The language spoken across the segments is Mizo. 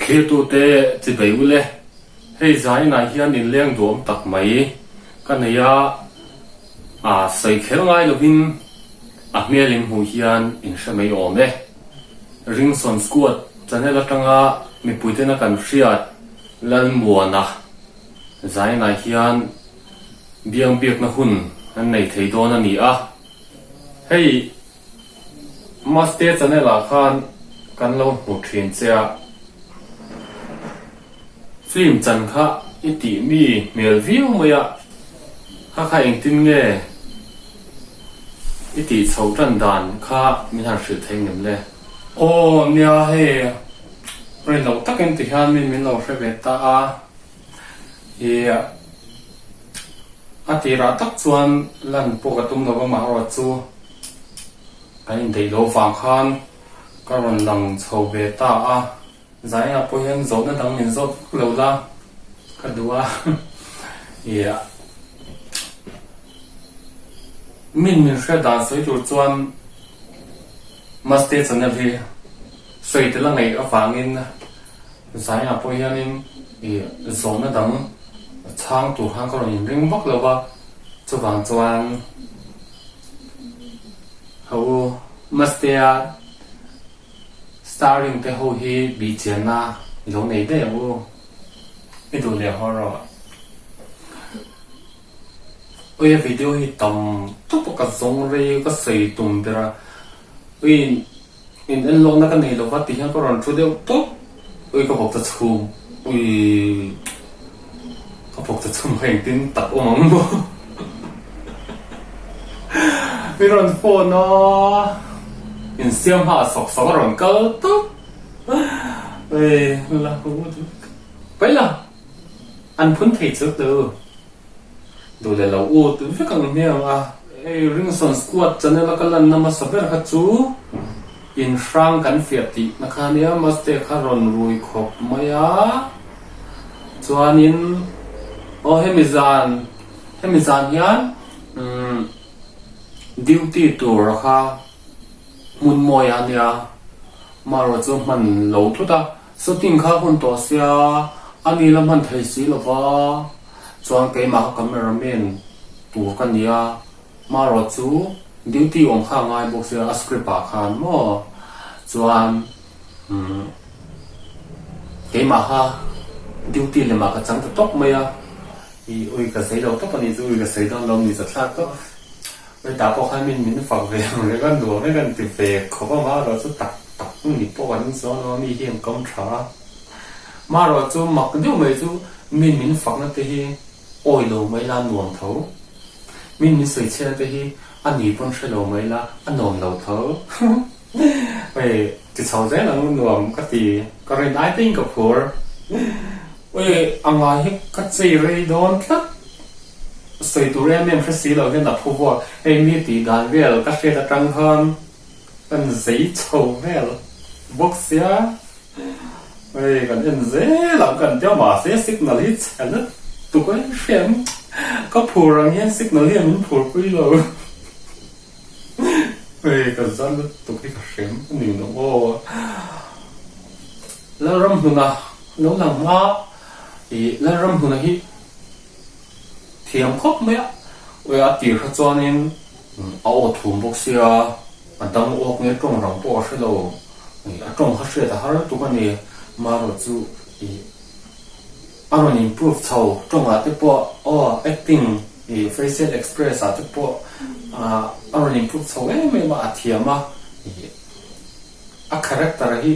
Thlirtute chibei ule, hei zainah hian inleng duhawm tak mai ka nei a, a sawi kher ngai lovin a hmel in hmuh hian in hre mai awm e. Ringson Squad channel atanga mipuitena kan hriat Lalmuana zainah hian biang biakna hun an nei thei dawn a ni a, hei Maste channel ah khan kan lo hmu thin che a, film chan kha i tih mi hmel viau mai a, kha kha engtin nge i tih chhoh tan dan kha min han hrilh thei ngem le? Aw nia hei rin loh takin ti hian min min lo hre ve ta a, i a tirah tak chuan lan pawh ka tum lo va amaherawhchu Kan indaih loh vang khan ka rawn lang chho ve ta a, Zaia pawh hian zawhna dang min zawt vak lo la ka duh a, Iah min min hriat dan sawi tur chuan Maste channel hi sawi tel a ngaih avangin Zaia pawh hianin ih zawhna dang chhang tur khan ka rawn inring vak lo va, chuvang chuan. Ho u, Mastea starring te ho hi bihchianna i lo nei daih ang u, i duh leh haw rawh. Ui a video hi tam tawp a ka zawng rei ka sawi tum ber a, ui in en lawkna ka nei lova ti hian ka rawn thu deuh tawp, ui ka bawk ta chhum, ui ka bawk ta chhum kha engtin tak awm ang maw mi rawn phone a, insiam hma sawk sawk a rawn kal tawp, ui la paih la an phun thei chu tu. Duh leh lo u ti vek ang hmiang a. Hei Ringson Squad channel a ka lanna hmasa ber kha chu in hrang kan fiah tih na kha nia Maste kha rawn rui khawp mai a chuanin aw hemi zan hemi zan hian umm duty tur kha hmun mawi a nia marawh chu hman lo thut a shooting kha hun tawh sia a ni la hman thei si lova. Chuan keimah kha cameraman tur ka nia, marawh chu duty awm kha a ngai bawk sia a script ah khan maw chuan umm keimah kha duty lemah ka chang ta tawp mai a, ih ui ka zei lo tawp a nih chu ui ka sawi dawn lo ni zathlak tawp, ui tah pawh khan min min fak ve ang reng a nuam e kan ti ve khawp a marawh chu tak tak ni pawh kan insawn lo a mi hi an kawm tha a. Marawh chu mak deuh mai chu min min fakna te hi awi lo mai la nuam tho. Min min sawi chhiatna te hi a ni pawn hre lo mai la a nuam lo tho. Hei ti chho zel ang nuam ka ti ka rin ai te in ka phur. Ui a ngai hi ka chei rei dawn tlat. Sawi tur em em hre si lo hian a phu vuak. Hei mi tih dan vel ka hriat atang khan kan zei chho vel bawk sia. Hei kan en zel ang kan tia mahse signal hi chhe na tuk a hriat ka phur ang hian signal hian min phur pui lo hei ka zan lutuk hi ka hrem a ni lo aw Lalramhluna lo lang hma ih Lalramhluna hi thiam khawp mai a ui a tir kha chuanin a aw thum bawk sia a dang awk nge tawng rang pawh a hre lo. A tawng kha hriat a har lutuk a ni. Marawh chu ih a rawn improve chho tawngah te pawh aw acting ih facial express ah te pawh ah a rawn improve chho em em a a thiam a ih a character hi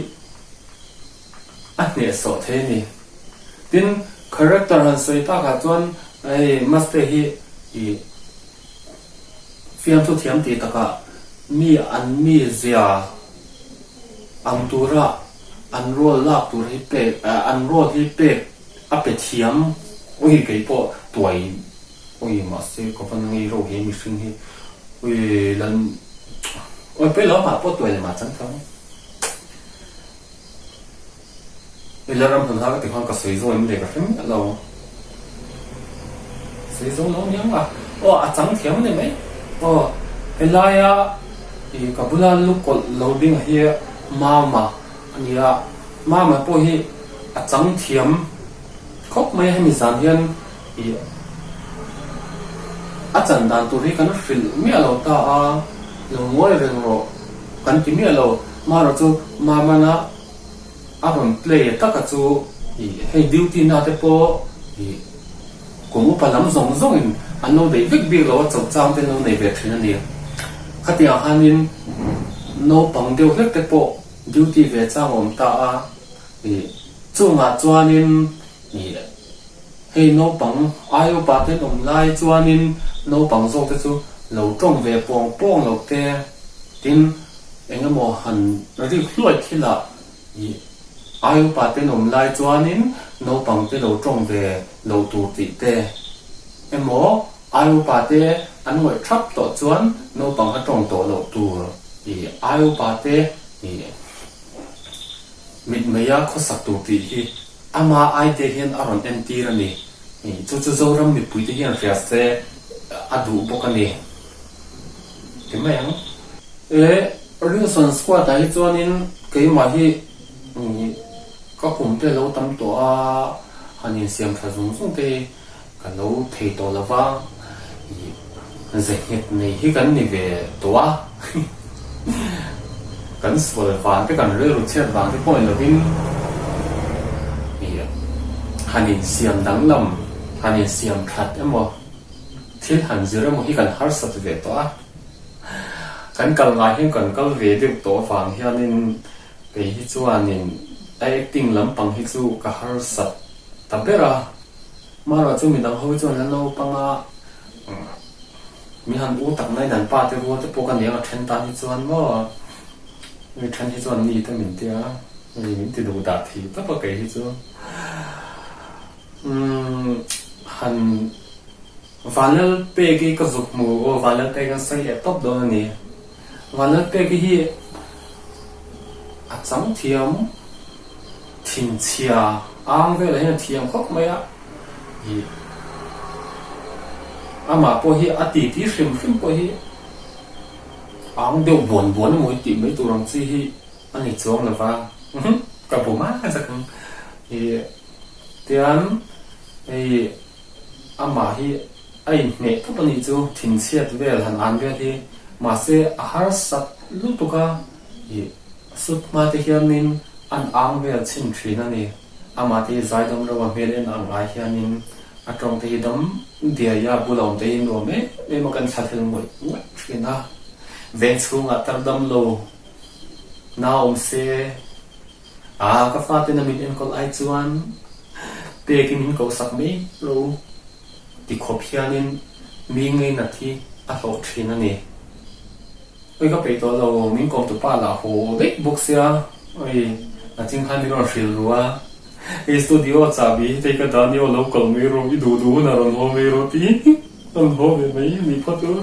a hnehsawh thei a ni. Tin character han sawi takah chuan hei Maste hi ih Fiamthu thiam tih takah mi an mi zia ang tura an role lak tur hi pek an role hi pek a pe thiam ui kei pawh tuai ui mahse ka van ngei reuh he mihring hi ui lan ui pawi lo mah pawh tuai leh mah chang thang. Ila ram hmun ha ka ti khan ka sawi zawh em le ka hre miah lo. Sawi zawh lo aniang a. Aw a chang thiam a ni mai. Aw helaia ih ka bula lu kawlh lo ding hi Mama a ni a. Mama pawh hi. a chang thiam khawp mai a, hemi zan hian ih a chan dan tur hi kan hrilh miah lo ta a, lo ngawi reng rawh kan ti miah lo, marawh chu Mamana a rawn play taka chu ih hei duty na te pawh ih kum upa lam zawng zawngin an lo deih vek bik lo a, chauh chang te an lo nei ve thin a ni. Khatiang khanin naupang deuh hlek te pawh duty ve chang a awm ta a, ih chungah chuanin ih hei naupang ai upa te an awm lai chuanin naupang zawk te chu lo tawng ve pawng pawng loh te tin eng emaw han rik hluai thilah ih ai upa te an awm lai chuanin naupang te lo tawng ve lo tur tih te emaw ai upa te an ngawih thap tawh chuan naupang a tawng tawh loh tur ih ai upa te ih mitmeia khawsak tur tih hi ama idea hian a rawn entir a ni. Chu chu Zoram mipuite hian hria se a duh bawk a ni. Ti mai ang. E, Rinson squad ah hi chuanin keimah hi ka kum te lo tam tawh a, han insiam tha zung zung te hi ka lo thei tawh lo va, ih ze nghet nei hi kan ni ve tawh a, kan sual vang te kan rilru chhiat vang te pawh ni lovin ih han insiam danglam, han insiam that emaw thil han zir emaw hi kan harsat ve tawh a, kan kal ngai hian kan kal ve deuh tawh avang hianin kei hi chuanin a acting lampang hi chu ka harsat ta ber a. Marawh chu midang ho hi chuan an naupang a, mi han u tak mai dan pa te rual te pawh ka nia a then tan hi chuan maw mi then hi chuan ni te min tia mi min ti duh dah thei tawp a kei hi chu umm han Vanlalpeki ka zuk hmu aw Vanlalpeki an sawi leh tawp dawn a ni Vanlalpeki hi a chang thiam. Thinchhia ang velah hian a thiam khawp mai a, ih amah pawh hi a titi hrim hrim pawh hi ang deuh buan buan emaw hi tih mai tur ang chi hi a ni chuang lo va, ka bu mai zak ang ih tian hei amah hi a inhmeh tawp a nih chu thinchhiat vel han an vel hi mahse a harsat lutuk a ih. Sut hma te hianin an ang vel chhin thin a ni. Amah te hi zaidam reuh a hmel en ang ai hianin a tawng te hi dam diai a, bula awm te hi nuam em em a kan thlahlel ngawih ngawih thin a. Veng chhungah tar dam lo na awm se, a ka fa ten a min enkawl ai chuan pekin min kohsak mai lo ti khawp hianin mi ngeinat hi a hlawh thin a ni. Oi ka peih tawh lo, min kawm tu pa lah haw daih bawk sia, oi a ching khan min rawn hrilh ru a, hei studio chahbi hi tei ka dah ni aw lo kal mai rawh, i duh duh hunah rawn haw mai rawh ti rawn haw ve mai ni phawt u.